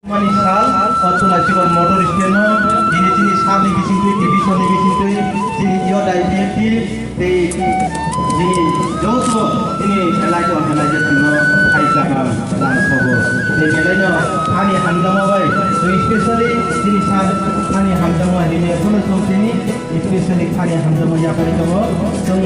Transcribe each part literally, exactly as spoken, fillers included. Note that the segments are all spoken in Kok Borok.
Mani sal, o Tulasibar motor stand-o, chini, chini salni bisingtwi, division-ni bisingtwi, chini yo daipiyakti, tei chini joto, chini elai tong, elai je tongno, hai kaham, lang sobo. Tei belaino, hani hamjakma bai, tei specially, chini sal, hani hamjakma, nini, kono song chini, Especially khani hamjakma yapharwi tongo. Chwng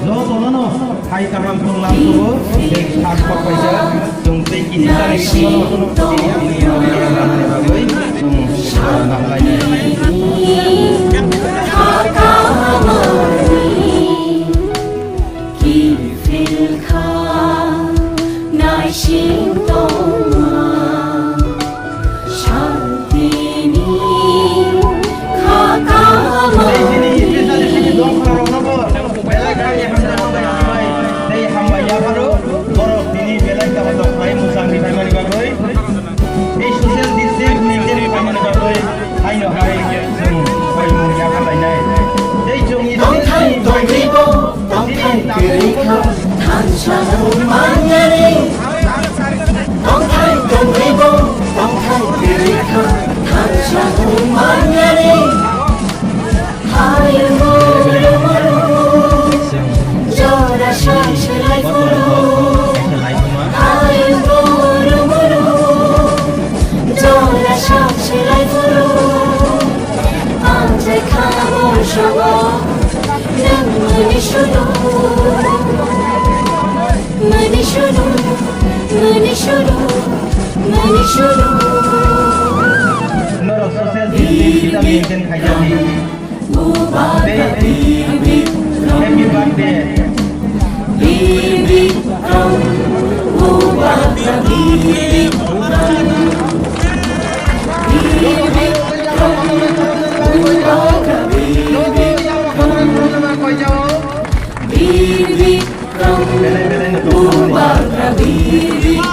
jotono hai kaham thwng lamsogo, tei sak kok paijak, chwng tei kisa ri tongo. Tini ang nini bagwi, ang nini bagwi, chwng, ah, nang lainai. Kiphilkha naising tongma, shantini khakama. Tei chini special chini dongkhorokno bo belai kha hamjakma bai hambai, tei hambai yapharo borok tini belai kha bo tongkhlai mwchang ri phaimani bagwi. Tei social distance maintain khlaimani bagwi haino hai chwng koimung yapharlainai. Tei chwngni tongthai tongribo, tongthai kwrwi kha, thansa mung manyani. Tongthai tongribo, tongthai kwrwi kha, thansa mung manyani. Hayung muru muru, jora shai shlai phuru. Hayung muru muru, jora shai shlai phuru. Ang jai khamo shawo, nang mani shuru. Mani shuru, mani shuru, mani shuru. Norok social distancing maintain khaijadi. Happy birthday. Belai belai no tongthokmani.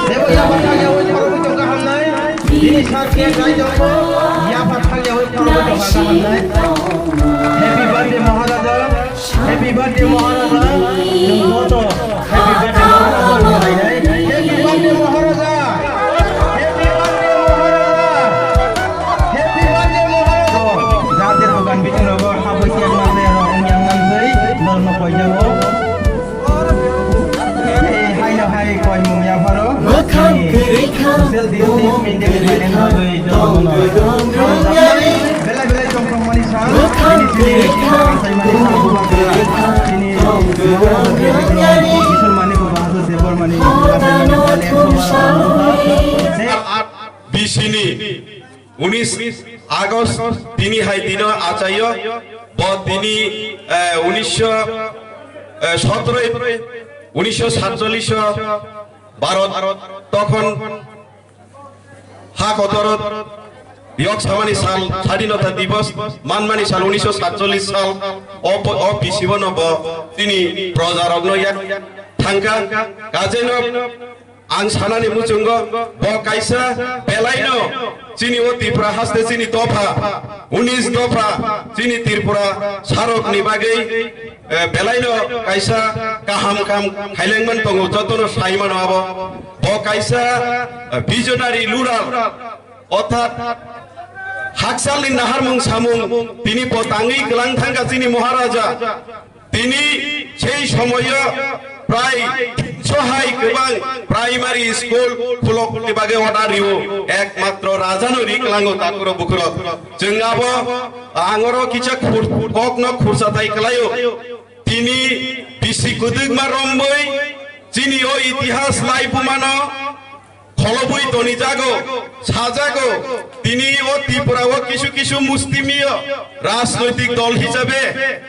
Tebo yapha thangyawi khoroknwi tongkha hamnai. Bini sakya jai tongo, yapha thangyawi khoroknwi tongkha hamnai. Happy birthday Maharaja, happy birthday Maharaja, nwng joto happy birthday Maharaja no lainai. Happy birthday Maharaja, happy birthday Maharaja, happy birthday Maharaja. Jate dogan bisingo habwi khe mase rok wngya wngnanswi norokno koijago. Hai no hai koimung yapharo. Mwkhang kwrwi kha, social distancing maintain khlaina bagwi jotono. Belai belai chongkhorokmani sa. Mwkhang kwrwi kha, tini Isor mani ko Bahadur Debbarmani. Bisini unis August tini hai dino achaio, bo tini, eh, unisho, eh, sotoro, unisho satchollish o Bharat tokhon ha kotor yok samani sal, Sadinota Divas manmani sal, unisho satchollish sal, o po-, o bisibo no bo tini projarokno yak thangkha, kajeno Ang sanani muchungo bo kaisa belaino chini o Tripura haste chini dopha, unis dopha chini Tripura sarokni bagwi, eh, belaino kaisa kaham kam khailengman tongo, jotono saimano abo. Bo kaisa, eh, visionary leader, orthat haksalni naharmung samung tini bo tangwi kwlang thangkha chini Maharaja. Tini sei somoyo prai tinsho hai kwbang primary school khulokni bagwi order rio, ekmatro rajano ri kwlango takhurok bukhurok. Chwng abo ang oro kisa khur-, kokno khursa thai kwlaio. Tini bisi kwdwkma romwi chini o itihas laibumano kholobwi tonijago, sajago, tini o Tripura o kisu kisu mustimiyo rajnoitik dol hisabe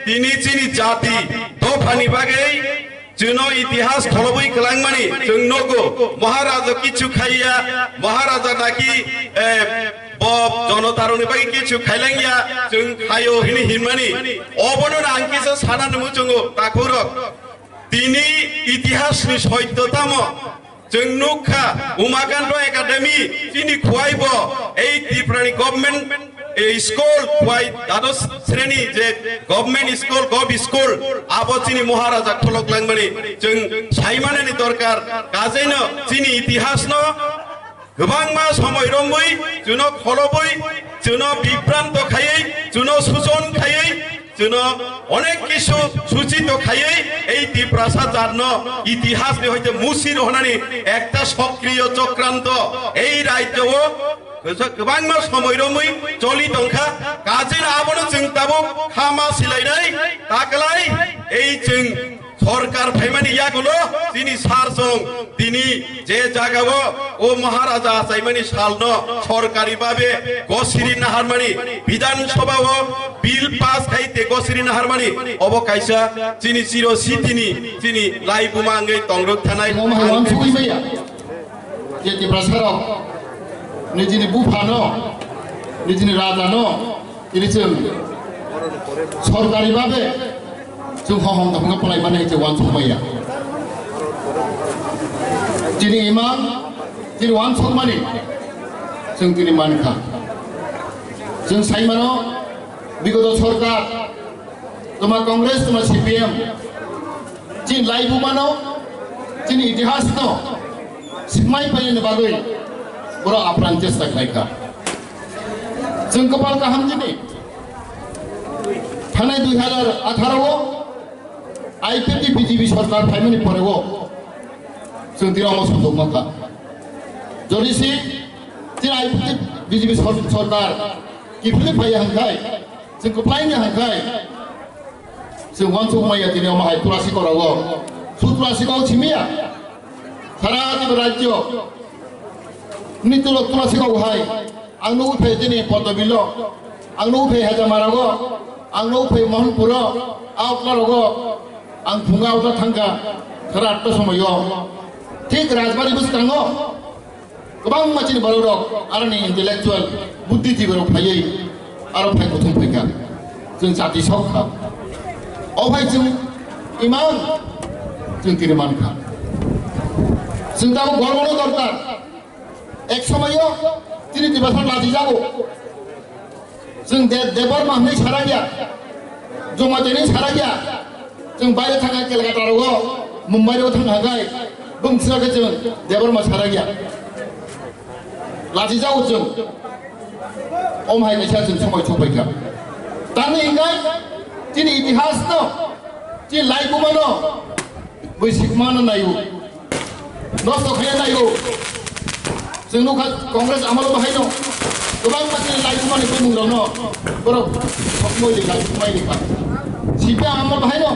tini chini jati dophani bagwi chwngno itihas kholobwi kwlangmani chwng nogo. Maharaja kichu khaiya, Maharaja naki, eh, bo jonotarokni bagwi kichu khailangya, chwng khaio hini hinmani. Obono ang kisa sanani muchungo, takhurok. Tini itihasni soityo tamo. Chwng nukha, Umakanta Academy, chini khuwai bo, ei Tripurani government, ei school khuwai dados sreni je government school, gov school, abo chini Maharaja kholok langmani, chwng saimanani dorkar, kajaino chini itihasno, Kwbangma somoi romwi, chwno kholobwi, chwno bibranto khaiwi, chwno suchon khaiwi, chwno onek kisu suchito khaiwi, ei Tiprasa jatno itihasni hoite musi rohonani ekta sokriyo chokranto ei rajyo o kwbangma somoi romwi choli tongkha. Kajin abono chwng tabuk khama silainai, taklai ei chwng Sorkar phaimani yagulo chini sar song tini je jagao o Maharaja achaimani salno sorkari babe gosiri naharmani, Bidhan Sabha o bill pass khai te gosiri naharmani, obo kaisa chini chiro sitini chini laibuma wngwi tongrok thanai. Omo hai wansugwi maya. Je Tiprasarok nijini buphano, nijini rajano, tini chwng sorkari babe chwng hohom tongkha palaimani hai chwng wansukmaya. Chini imang, chini wansukmani chwng tini mankha. Chwng saimano bigoto sorkar, toma Congress, toma C P M, chini laibumano, chini itihasno swmai painani bagwi borok apran chesta khlaikha. Chwng kwpal kaham chini. Thanai dui hazar atharo o I P F T B J P sorkar phaimani pore o chwng tini omo sojokma kha. Jodi si chini I P F T B J P sor-, sorkar kiphilwi phaiya hwnkhai, chwng kwplaini hwnkhai, chwng wansukmaya tini omo hai tulasi korago. Su tulasi kok simiya. Sara tini rajyo ni tulo tulasi kok hai. Ang nugwi phai tini Potobilo, ang nugwi phai Hajamarago, ang nugwi phai Mohanpuro, a okla rogo, ang phunga okla thangkha, sara atta somoyo. Thik Rajbari bwskango kwbangma chini borok rok, aroni intellectual, buddhijibi rok phaiwi, aro phai kuthum phaikha. Chwng chati sok kha. O phai chwng imang, chwng tini mankha. Chwng tabuk gormono dorkar. Ek somoyo chini Tiprasa lachijago. Chwng De-, Debbarma hwnwi sarakya. Jamatia hwnwi sarakya. Chwng baire thangkha Kolkata rogo, Mumbai rogo thangkha hai. Bwng sra khe chwng Debbarma sarakya. Lachijago chwng. Om hai kaisa chwng somoi sokphaikha. Tamni hwnkhai chini itihasno, chini laibumano bui sikmano naio. Nosto khaina naio. Chwng nukha Congress amolo bahaino kwbangma chini laibumani bumungrokno borok sokmoi rikha, sokmai rikha. C P M amolo bahaino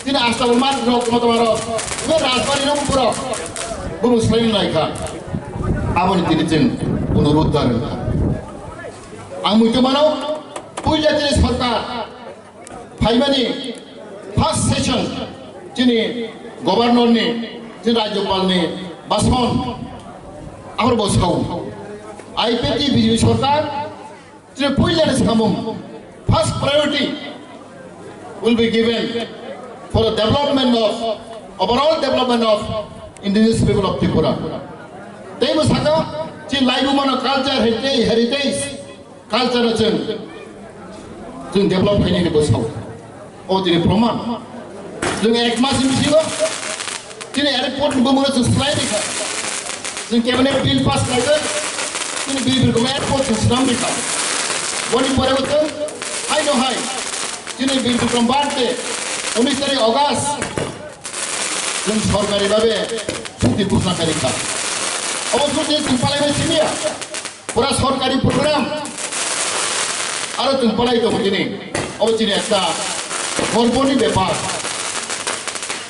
chini astabal mat rok, komotomarok, ibe Rajbari rok borok bumung swlaina naikha. Aboni tini chwng onurudh da rwkha. Ang muitu mano, puila chini sorkar phaimani first session chini governor ni, chini rajyopal ni bason ahor bo sao. I P F T B J P sorkar chini puila ni samung, first priority will be given for the development of, overall development of indigenous people of Tripura. Tei bo saka chini laibumano culture, heritage, heritage, culture no chwng, chwng develop khainani bo sao. O tini proman. Chwng ek mas ni bisingo chini airport ni bumung no chwng swlai rikha. Chwng cabinet bill pass khlaijak. Chini bill birkom airport chwng swnam rikha. Boni pore bo chwng hai no hai chini bill birkom birthday unis tarik August chwng sorkari babe chuti ghosna khairikha. Obo chuti chwng palaibai simiya. Pura sorkari program. Aro chwng palai tongo tini. Obo chini ekta gorboni bepar.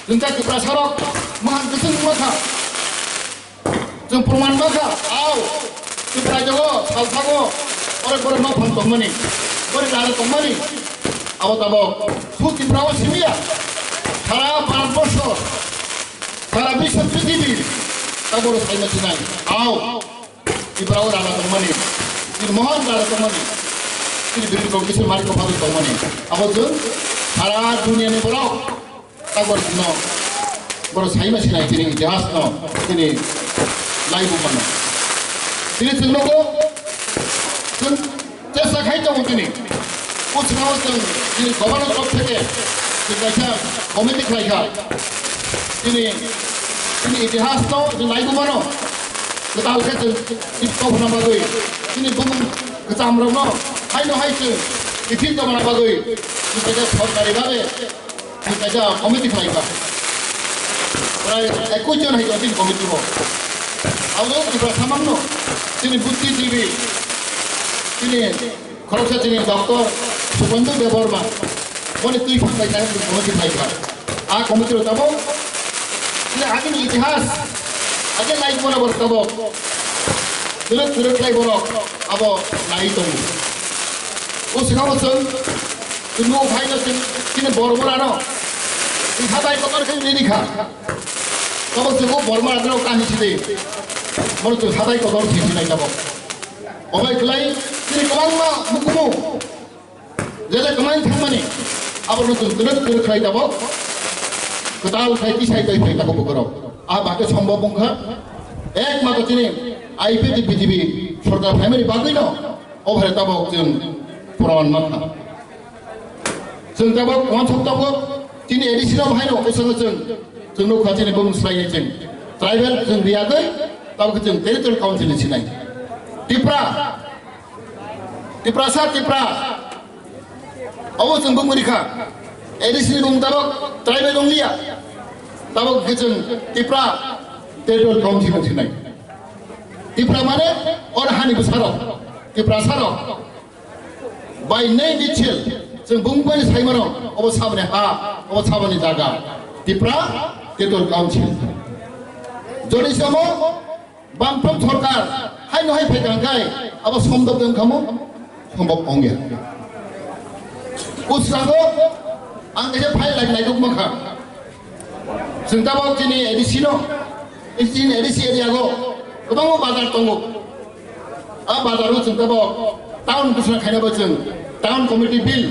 Chwng ta Tiprasarok mwkhang kwchwng wngma kha. Chwng proman ma kha. Ao. Tipra jogo, salsago. Ore bore ma phang tongmani. Bore rara tongmani. Abo tabok. Su Tipra o simiya. Sara Bharat borsho. Sara biswa prithibi. Taboro saima sinai. Ao. Tiprao rana tongmani, Tirmohon rana tongmani, Tri Biring Congress mari kophal tongmani. Abo chwng sara duniani borok tabor no borok saima sinai tini itihas no tini laibumano. Tini chwng nogo chwng chesta khai tongo tini. Bwskango chwng tini governor torof theke chwng kaisa committee khlaikha. Tini, tini itihas no chwng laibumano. Kwtal khe chwng tip kok hwnna bagwi chini bumung kwchamrokno haino hai chwng kiphil tongna bagwi chwng kaisa sorkari babe chwng kaisa committee khlai kha. Prai ekwis jon hai chini committee bo. Abo Tripura samangno chini buddhijibi, chini khoroksa chini doctor Subhendu Debbarma, boni twi phang bai kha, committee phai kha. A committee rok tabok, chini agini itihas, age lai bona bor tabok, turuk turuk lai borok, abo nai tongo. O sikamo chwng, chwng nuk hai no chwng, chini bor bora no, chwng hatai kotor khe nini kha. Tabok chwng o bor bora no kahi sidi, boro chwng hatai kotor sidi nai tabok. Obai khlai chini kwbangma mukumu jele kwmai thangmani abo no chwng twrwk twrwk khlai tabok kwtal khai tisai twi phai tabok bukurok. A bake sombok wngkha ekmatro chini I P F T B J P sorkar phaimani bagwino o hai tabok chwng proman mankha. Chwng tabok wansuk tabok chini A D C no bahaino usanga chwng chwng nukha chini bumung swlaiwi chwng tribal chwng riyagwi tabok chwng territorial council ni sinai. Tipra, Tiprasa, Tipra, abo chwng bumung rikha. A D C ni bumung tabok tribal wngliya. Tabok khe chwng Tipra territorial council ni sinai. Tipra mane or hani bwsarok, Tiprasarok. By name itself, chwng bumung bai sai mano, obo saboni ha, obo saboni jaga. Tipra Territorial Council. Jodi samo Bamfront sorkar hai no hai phai kang kai, abo sombok tong khamo, sombok ongya. Usrago ang kaisa file lai lai duk makha. Chwng tabok chini A D C no, chini A D C area go kwbangma bazar tongo. A bazar o chwng tabok town bwswk khaina bo chwng town committee bill,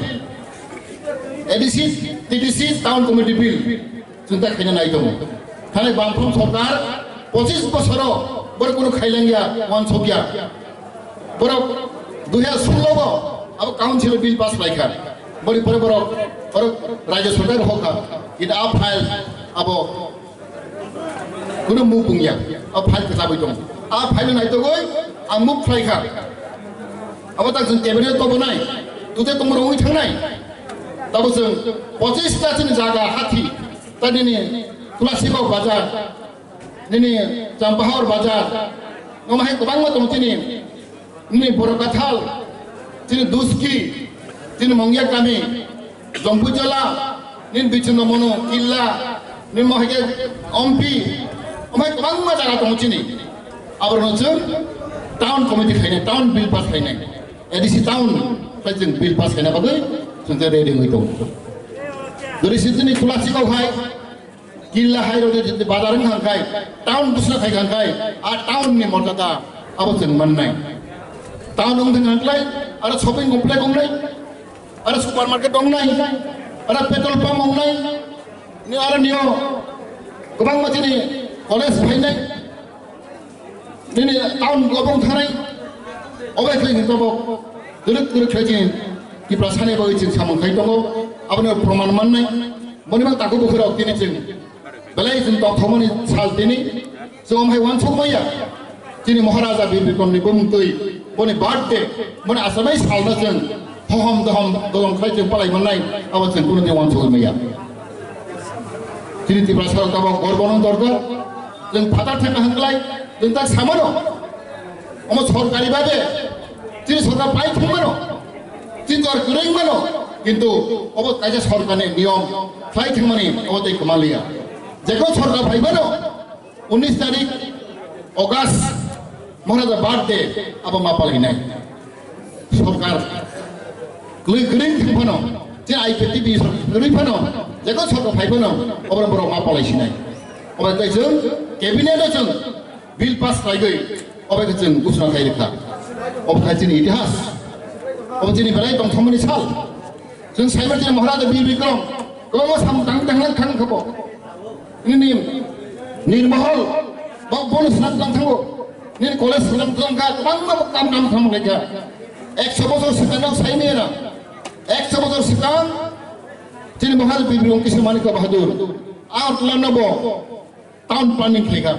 A D C, T D C town committee bill chwng ta khaina nai tongo. Thani Bamfront sorkar pochis bosoro borok kunu khailangya, wansokya. Borok dui hajar sullo bo abo council bill pass laikha. Bori pore borok, borok rajya sorkar hokha. Ida a file abo kunu muk wngya. A file kwchabwi tongo. A file naitogwi ang muk khlaikha. Abo tak chwng cabinet to bonai. Tute tongmoro wngwi thangnai. Tabo chwng pochis ta chini jaga hathi. Ta nini Tulasibog bazar. Nini Champahor bazar, noma hai kwbangma tongo chini, nini Borokathal, chini Duski, chini Mongya kami, Jompuijola, nini Bichundamono, Killa, nini mo hai khe Ompi, noma hai kwbangma jaga tongo chini. Aborokno chwng town committee khainai, town bill pass khainai, A D C town khlai chwng bill pass khaina bagwi chwng khe ready wngwi tongo. Jodi se chini Tulasibog hai, Killa hai rok je bazar wng kha khai, town bwswk khai kha khai, a town ni morjada abo chwng mannai. Town wng thang khlai, aro shopping complex wngnai, aro supermarket wngnai, aro petrol pump wngnai, ni aro nio kwbangma chini college phainai. Nini town gobong thanai, obai khlai ni tobo, twrwk twrwk khlai chini Tiprasa ni bagwi chwng samung khai tongo, aboni proman mannai, boni bang takhuk bukhurok tini chwng, belai chwng tongthokmani sal tini, chwng hai wansuk maya, chini Maharaja Bir Bikram ni bumung twi, boni birthday, boni asamai salno chwng, hohom dohom dolong khlai chwng palai mannai, abo chwng kunu din wansuk maya. Chini Tiprasa rok tabok gorbono dorkar. Chwng phatar thangna hwnglai, chwng tak samano. Omo sorkari babe, chini sorkar pai thangmano. Chini jor kwrwi mano. Kintu obo kaisa sorkarni niyom khlai thangmani obo tei kwmaliya. Jekon sorkar phaimano, unis tarik August, Maharaja birthday, abo ma palainai. Sorkar kwlwi kwrwi thang phano, je I P T B kwrwi phano, jekon sorkar phai phano, obro borok ma palai sinai. Obo tei chwng cabinet o chwng bill pass khlaigwi, obo khe chwng ghosona khai rwkha. Obo khai chini itihas. Obo chini belai tongthokmani sal. Chwng saiman chini Maharaja Bir Bikram, kwbangma sam tang tang lang thang khabo. Nini Nirmohol, bo bonus lang tang thango. Nini college lang tang kha, kwbangma bo kam kam kam lai kha. Ekso bosor swkang no sai ni era. Ekso bosor swkang, chini Maharaja Bir Bikram Kishore Manikya Bahadur. Outland no bo town planning khai kha.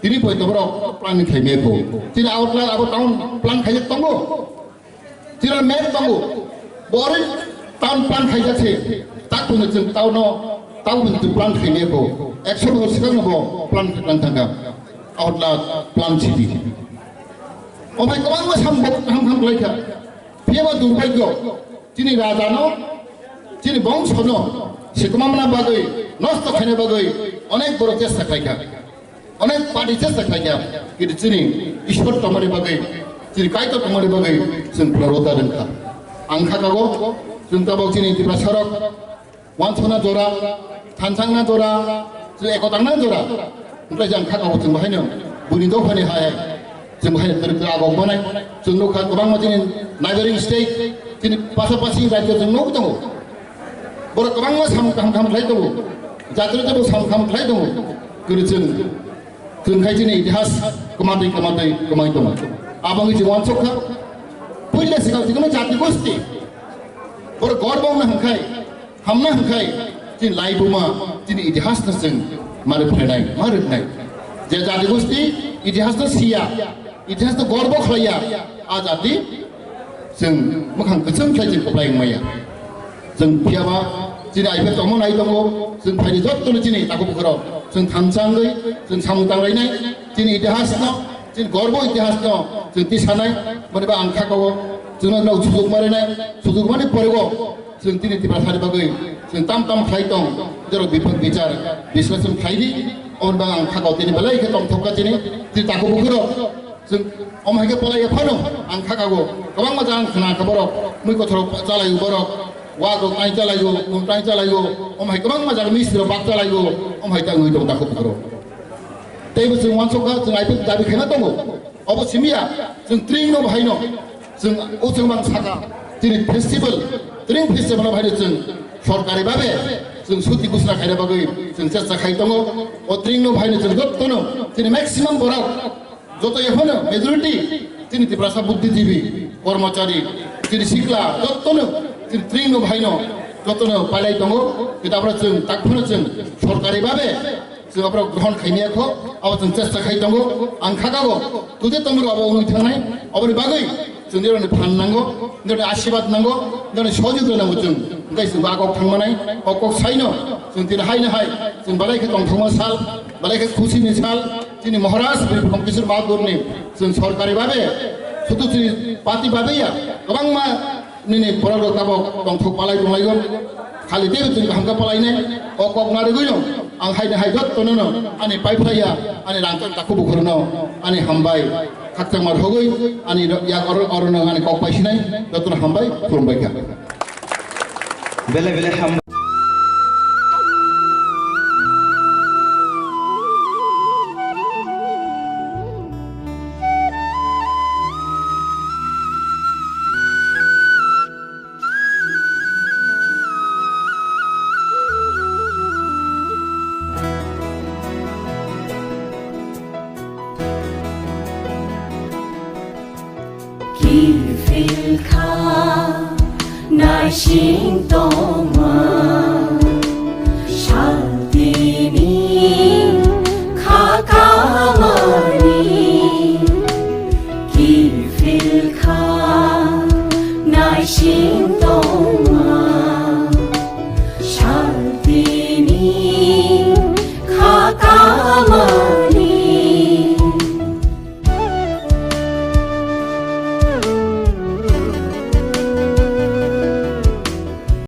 Tini poi to borok plan khaimaya kho. Tini outline abo town plan khaijak tongo. Tira map tongo. Bori town plan khaijak se. Tak puno chwng town no, town puno chwng plan khaimaya kho. Ekso bosor sikang no bo plan khaijak thangkha. Outline plan city. Obai kwbangma sam ham ham khlaikha. Phiyaba durbhagyo, chini rajano, chini bongsono, sikomamna bagwi, nosto khaina bagwi, onek borok chesta khlaikha, onek party chesta khlaikha, kintu chini Ishwar tongmani bagwi, chini Kaitor tongmani bagwi, chwng phunarota rwngkha. Ang kha kago, chwng tabok chini Tiprasarok, Wansukna jora, thanchangna jora, ekotangna jora. Wngkha jang kha kabo chwng bahaino buini dophani hai hai. Chwng bahaino twrwk twrwk agok banai. Chwng nukha kwbangma chini neighboring state, chini pasapasi rajyo chwng nugwi tongo. Borok kwbangma samung kaham kaham khlai tongo. Jatri tebo samung kaham khlai tongo. Kwrwi chwng, chwng khai chini itihas kwmatwi kwmatwi kwmai tongo. Abo wngwi chwng wansuk kha. Puila sikha chini jati gosti. Borok gorbo wngna hwnkhai. Hamna hwnkhai chini laibuma, chini itihas no chwng mari phainai, mari rwnai. Je jati gosti itihas no siya, itihas no gorbo khlaiya, a jati chwng mwkhang kwchwng khlai chwng kwplai wngmaya. Chwng phiyaba chini I P F tongmo nai tongo, chwng phaini jotto no chini takhuk bukhurok chwng thansa wngwi chwng samung tangrainai, chini itihas no, chini gorbo itihas no chwng tisanai, mani ba ang kha kago chwngno nok sujuk marinai, sujuk mani porigo. Chwng tini Tiprasani bagwi chwng tam tam khlai tong, jorok bipok bichar, bisleshon khlai di. Oboni bagwi ang kha kago tini belai khe tongthok kha chini, tini takhuk bukhurok. Chwng omo hai khe palai ya phano ang kha kago. Kwbangma jaga khna kha borok, mui kothorok chalaio borok, wak rok tai chalaio, mung tai chalaio, omo hai kwbangma jaga mistri rok bak chalaio, omo hai ta wngwi tong takhuk bukhurok. Teibo chwng wansuk kha, chwng I P F dabi khaina tongo. Obo simiya, chwng tring no bahai no, chwng o chwng bang saka, chini festival, tring festival no bahai no chwng sorkari babe, chwng suti gusra khaina bagwi, chwng chesta khai tongo. O tring no bahai no chwng jotto no, chini maximum borok, joto ekhano majority, chini Tiprasa buddhijibi, kormochari, chini sikla, jotto no, chini tring no bahai no, jotto no pailai tongo. Kita abra chwng, takphano chwng, sorkari babe, Chwng aborok grohon khaimaya kho, abo chwng chesta khai tongo. Ang kha kago, tuje tongmani abo wngwi thangnai. Aboni bagwi chwng nirokni phan nango, nirokni asirwad nango, nirokni sohojogita nango chwng. Hwnkhe chwng bo agok thangmanai, o kok saino chwng tini haino hai, chwng belai khe tongthokma sal, belai khe khusini sal, chini Maharaj Birbhum Kishore Bahadurni chwng sorkari babe, sudu chini party babe ya, kwbangma Nini borok rok tabok tongthok palai tonglaio. Khali teibo chwng kaham khe palainai. O kok narwgwino ang haino hai jottono no ani paiphlaiya, ani rangchak takhuk bukhurno ani hambai khakchangma rwgwi ani yak oro orono ani kok paisinai jottono hambai khulumbai kha. Belai belai hambai. Kiphil kha naising tongma, saltini kha kamani. Kiphil kha naising